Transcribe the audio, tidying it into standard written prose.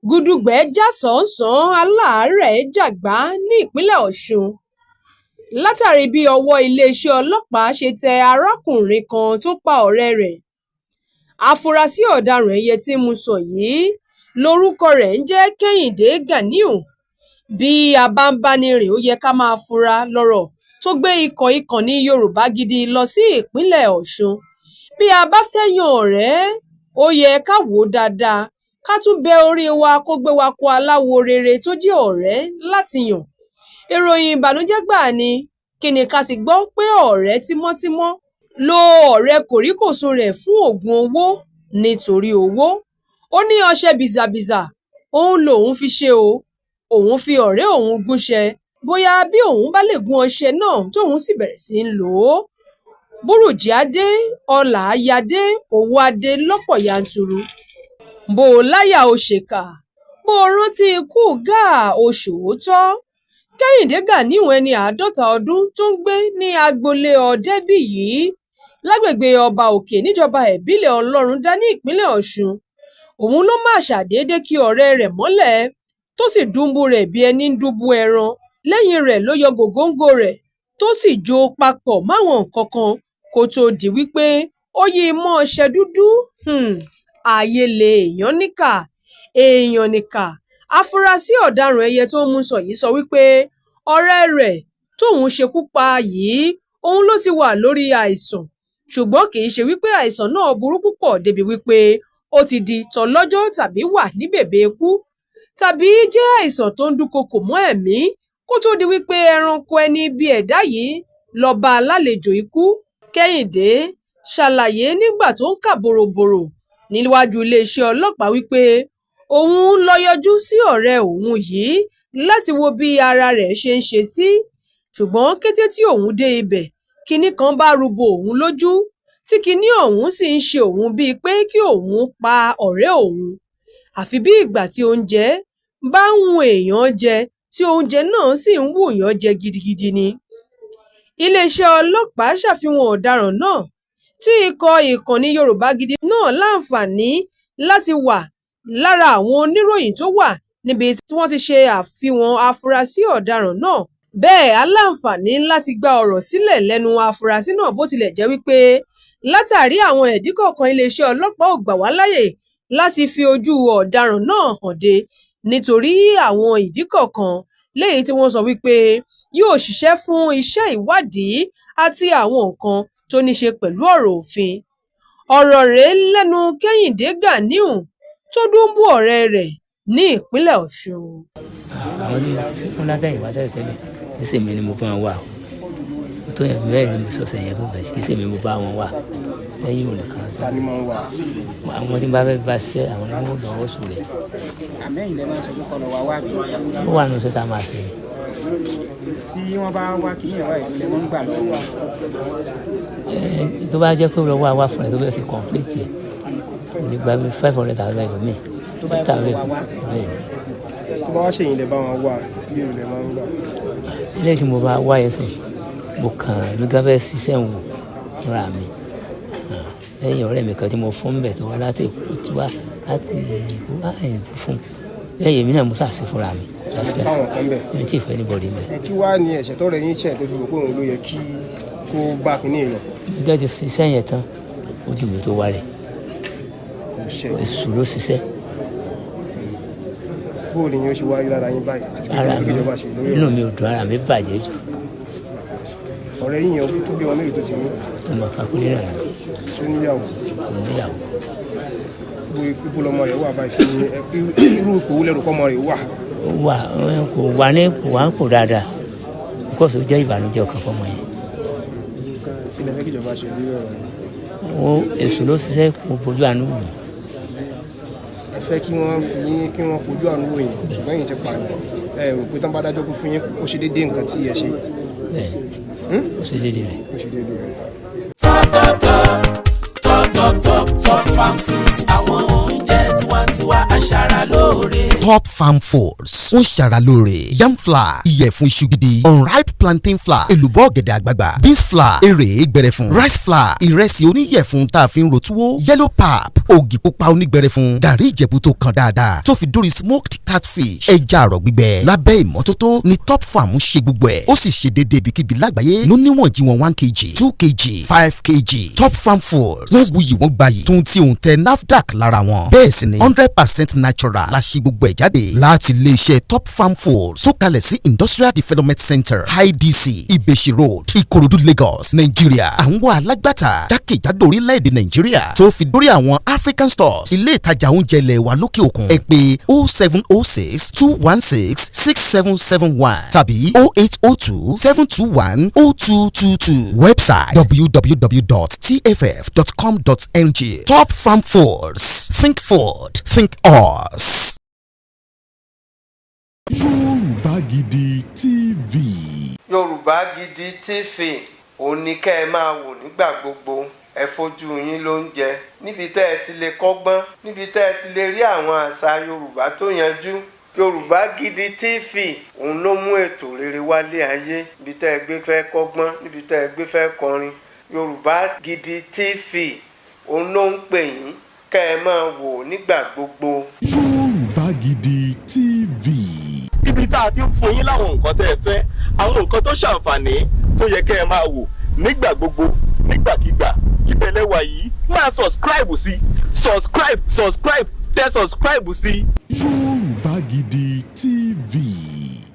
Gudugbẹ̀ já sánsan, aláàárẹ̀ jàgbá nípìnlẹ̀ Ọ̀sùn látàrí bí ọwọ́ iléeṣẹ́ ọlọ́pàá ṣe tẹ arákùnrin kan tó pa ọ̀rẹ́ rẹ̀. Àfúrásì ọ̀daràn ẹ̀yẹ tí mo sọ yìí lórúkọ rẹ̀ ń jẹ́ Kẹ́hìndé Ganiu. Bí a bá ń bá ní rìn, ó yẹ ká máa fura lọ́rọ̀ tó gbé ikọ̀ ìkànnì Yorùbá Gidi lọ sí ìpínlẹ̀ Ọ̀ṣun. Bí a bá fẹ́ yan ọ̀rẹ́, ó yẹ ká wò ó dáadáa, ká tún bẹ orí wa kó gbé wa kọ aláwo rere tó jẹ́ ọ̀rẹ́ láti yàn. Ìròyìn ìbànújẹ́ gbáà ni. Kín ni ká ti gbọ́ pé ọ̀rẹ́ tímọ́tímọ́ lo ọ̀rẹ́ kòríkòsùn rẹ̀ fún oògùn owó nítorí owó? Ó ní ọṣẹ bìzàbìzà òun lòún fi ṣe o, òun fi ọ̀rẹ́ òun gúnṣẹ́, bóyá bí òun bá lè gún ọṣẹ náà tóun sì bẹ̀rẹ̀ sí í lò ó, burújí á dé, ọlá á yá dé, owó á dé lọ́pọ̀ yanturu. Bó o láyà o ṣèkà, bó o rántí ikú gáà o ṣòótọ́. Kẹ́hìndé Ganiu, ẹni 50 ọdún tó ń gbé ní agboolé Òdebíyí lágbègbè Ọba Òkè níjọba ìbílẹ̀ Ọlọ́rundá ní ìpínlẹ̀ Ọ̀ṣun, òun ló má ṣàdédé ki ọ̀rẹ́ rẹ̀ mọ́lẹ̀ tó sì dùnbú rẹ̀ bí ẹni dùnbú ẹran. Lẹ́yìn rẹ̀ ló yọ gògóńgò rẹ̀ tó sì jó o papọ̀ máwọn nǹkan kan kó tóó di wípé ó yí i mọ́ ọṣẹ dúdú. Ayé lé, èèyàn níkà, èèyàn níkà. Àfúrásì ọ̀daràn ẹ̀yẹ tó ń mú sọ yìí sọ wípé ọ̀rẹ́ rẹ̀ tóun ṣekú pa yìí, òun ló ti wà lórí àìsàn, ṣùgbọ́n kì í ṣe wípé àìsàn náà burú púpọ̀ débi wípé ó ti di tọlọ́jọ́ tàbí wà ní bèbè ikú tàbí jẹ́ àìsàn tó ń dúnkookò mọ́ ẹ̀mí kó tóó di wípé ẹranko ẹni bíi ẹ̀dá yìí lọ́ọ́ bá a lálejò ikú. Kẹ́hìndé ṣàlàyé nígbà tó ń kà bòròbòrò níwájú iléeṣẹ́ ọlọ́pàá wípé òun lọ yọjú sí ọ̀rẹ́ òun yìí láti wo bí ara rẹ̀ ṣe ń ṣe sí, ṣùgbọ́n kété tí òun dé ibẹ̀, kinní kan bá rúbọ òun lójú, tí kinní ọ̀hún sì ń ṣe òun bíi pé kí òun pa ọ̀rẹ́ òun, àfi bí ìgbà tí oúnjẹ bá ń wu èèyàn jẹ, tí oúnjẹ náà sì ń wúyàn jẹ gidigidi ni. Iléeṣẹ́ ọlọ́pàá ṣàfihàn ọ̀daràn náà tí ikọ̀ ìkànnì Yorùbá Gidi náà láǹfààní láti wà lára àwọn oníròyìn tó wà níbi tí wọ́n ti ṣe àfihàn àfúrásì ọ̀daràn náà. Bẹ́ẹ̀ á láǹfààní láti gba ọ̀rọ̀ sílẹ̀ lẹ́nu àfúrásì náà, bó tilẹ̀ jẹ́ wípé látàrí àwọn ìdí kọ̀ọ̀kan, iléeṣẹ́ ọlọ́pàá ò gbà wá láyè láti fi ojú ọ̀daràn náà hàn dé nítorí àwọn ìdí kọ̀ọ̀kan léyìí tí wọ́n sọ wípé yóò ṣiṣẹ́ fún iṣẹ́ ìwádìí àti àwọn nǹkan tó ní ṣe pẹ̀lú ọ̀rọ̀ òfin. Ọ̀rọ̀ rèé lẹ́nu Kẹ́hìndé Ganiu tó dùnbú ọ̀rẹ́ rẹ̀ ní ìpínlẹ̀ Ọ̀ṣun. Àwọn ní fún látẹ̀yìnwá tẹ́lẹ̀tẹ́lẹ̀, kì í ṣèmi ni mo bá wọn wà o. Tó yẹn bẹ́ẹ̀ ni mo sọ̀sẹ̀ yẹn fún bẹ́ẹ̀, kì í ṣèmi mo bá wọn wà lẹ́yìn òun nìkan. Ta ni máa ń wà? Àwọn tí n bá fẹ́ bá ṣiṣẹ́, àwọn ni wọ́n lọ́wọ́ sùn rẹ̀. Àmẹ́yìn lẹ máa ń sọ pé kọ́ lọ wá wá bí? Ó wà nù sẹ́ta máa ṣe. Tí wọ́n bá wá kí yẹn wá, ìlú lẹ máa ń gbà lọ́wọ́ wọn? Ẹ tó bá jẹ́ pé lọ́wọ́ àwa fúnra ẹ̀ tó bẹ́ẹ̀ ṣe complete ẹ̀ nígbà bíi 500,000 ẹlòmíì. Tó bá yẹ kó lọ wá wá. Bẹ́ẹ̀ ni. Tó bá wá ṣèyìn lẹ bá wọn wà, bí èrò lẹ máa ń gbà? Ilé tí mo bá wá yẹn sìn, mo kàn mí gán fẹ́ ṣiṣẹ́ ń wò fúnra mi lẹ́yìn ọ̀rẹ́ mi kan tí mo fún bẹ̀ tó wá láti Èkó, tó wá láti Èkó wá ẹ̀yìn fún lẹ́yìn èmi náà, mo ṣàṣe fúnra mi. Fáwọn kan bẹ̀? Mi ò tí ì fẹ́ anybody bẹ̀. Ẹ kí wàá ní ẹ̀ṣẹ̀ tọ́rẹ̀ yín ṣẹ̀ tó fi rò pé òun ló yẹ kí kó bá kínní lọ? Mi gán ti ṣiṣẹ́ yẹn tán, ojú mi tó wálẹ̀. Kò ṣe. Èṣù ló ṣiṣẹ́. Bó ni yóò ṣe wáyé lára yín báyìí àti pé Ara kí mi ìjọba ṣe lórí inú mi ò dùn, ara mi bàjẹ́ jù. Ọ̀rẹ́ yín yẹn tó bí wọn mélòó tó ti ní? Ọmọ kakule náà ni. Tó níyàwó? Kò níyàwó. Bó ipò lọmọ rẹ̀ wà báyìí? Kí ni irú ipò wo lẹ́rù kọ́mọ rẹ̀ wà? Ó wà, kò wà ní kò wà ń kò dáadáa kóso, jẹ́ ìbànújẹ́ ọkàn fọmọ yẹn. Kí lẹ fẹ́ kí ìjọba ṣe lórí ọ̀rọ̀ yìí? Wọ́n èṣù ló ṣiṣẹ́, kò bójú àánú wò mí. Ẹ fẹ́ kí wọ́n fi yín, kí wọ́n kojú àánú wò yín, ṣùgbọ́n yín ti pààyàn, ẹ rò pé tán bá dájọ́ kú fún yín, ó ṣe déédéé nǹkan tí ẹ ṣe? Bẹ́ẹ̀, ó ṣe déédéé rẹ̀. Ó ṣe déédéé rẹ̀. Top top top top top top top Farm Foods, àwọn oúnjẹ tiwantiwa, aṣara lóore. Top Farm Foods ń ṣara lóore: yam flour, ìyẹ̀fun iṣu gidi, unripe plantain flour, èlùbọ́ ọ̀gẹ̀dẹ̀ àgbagbà, beans flour, èrè gbẹrẹfun, rice flour, ìrẹsì oníyẹ̀fun tá a fi ń ro túwó, yellow pap, ògì pupa onígbẹrẹfun, gàrí Ìjẹ̀bú tó kan dáadáa, tó fi dórí smoked catfish, ẹja àrọ̀ gbígbẹ lábẹ́ ìmọ́tótó ni Top Farm ń ṣe gbogbo ẹ̀. Ó sì ṣe déédéé ibikíbi lágbàáyé ló níwọ̀n jí wọn: 1 kg, 2 kg, 5 kg. Top Farm Foods, wọ́n wuyì, wọ́n gbayì tuntun tí òun tẹ NAFDAC lára wọn. Bẹ́ẹ̀ sì ni 100% natural la ṣe gbogbo ẹ̀ jáde láti iléeṣẹ́ Top Farm Foods tó kalẹ̀ sí Industrial Development Center, IDC, Ìbèṣì Road, Ìkòròdú, Lagos, Nàìjíríà. Àwọn alágbàtà jákèjádò orílẹ̀-èdè Nàìjíríà tó fi dórí àwọn African stores, ilé ìtajà oúnjẹ ilẹ̀ wa lókè òkun. Ẹ pè 07062166771 tàbí 08027210222. Website: www.tff.com.ng. Top Farm Foods, think food, think us. Yorùbá Gidi TV. Yorùbá Gidi TV, òun ni kẹ́ ẹ máa wò nígbà gbogbo. Ẹ fojú yín ló ń jẹ níbi tẹ́ ẹ ti lè kọ́gbọ́n, níbi tẹ́ ẹ ti lè rí àwọn àṣà Yorùbá tó yanjú. Yorùbá Gidi TV, òun ló mú ètò rere wálé ayé. Níbi tẹ́ ẹ gbé fẹ́ kọ́gbọ́n, níbi tẹ́ ẹ gbé fẹ́ kọrin, Yorùbá Gidi TV, òun ló ń pè yín kẹ́ ẹ máa wò nígbà gbogbo. Yorùbá Gidi TV. Ibi tá a ti ń fún yín láwọn nǹkan tẹ́ ẹ fẹ́, àwọn nǹkan tó ṣàǹfààní tó yẹ kẹ́ ẹ máa wò nígbà gbogbo, nígbàkigbà, ibẹ̀ lẹ wà yìí. Máa subscribe sí, subscribe, subscribe, tẹ subscribe sí. Yorùbá Gidi TV.